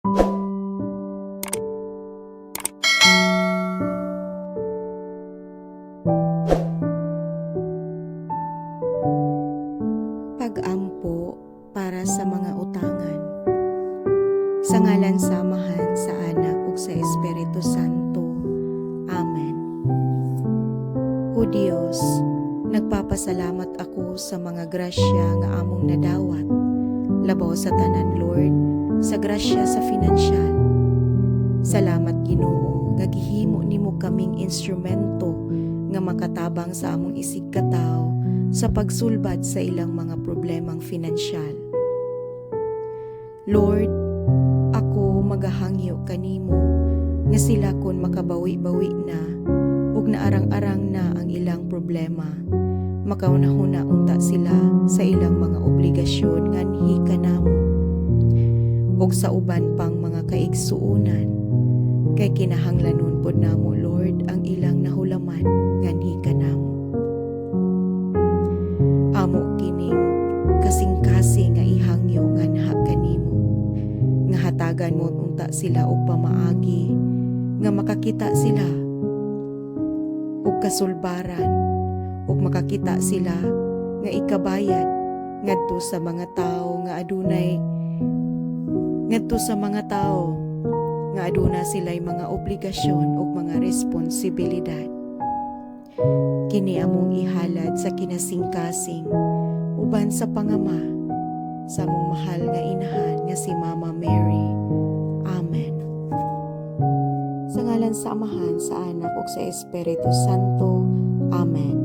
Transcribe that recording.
Pag-ampo para sa mga utangan. Sa ngalan sa Amahan, sa Anak ug sa Espiritu Santo. Amen. O Dios, nagpapasalamat ako sa mga grasya nga among nadawat. Labaw sa tanan, Lord, sa grasya sa finansyal. Salamat, Ginoo, nga gihimo nimo kaming instrumento nga makatabang sa among isigkatawo sa pagsulbad sa ilang mga problemang finansyal. Lord, ako magahangyo kanimo nga sila kon makabawi-bawi na ug naarang-arang na ang ilang problema, makaunahuna unta sila sa ilang mga obligasyon nganhi kanamo ug sa uban pang mga kaigsuonan, kay kinahanglanon pod namo, Lord, ang ilang nahulaman nganhi kanamo. Amo kining kasing-kasing nga ihangyo nganha kanimo nga hatagan mo unta sila og pamaagi nga makakita sila og kasulbaran ug makakita sila nga ikabayad ngadto sa mga tawo nga aduna sila'y mga obligasyon ug mga responsibilidad. Kini among ihalad sa kinasingkasing uban sa pangama sa among mahal nga inahan nga si Mama Mary. Amen. Sa ngalan sa Amahan, sa Anak ug sa Espiritu Santo. Amen.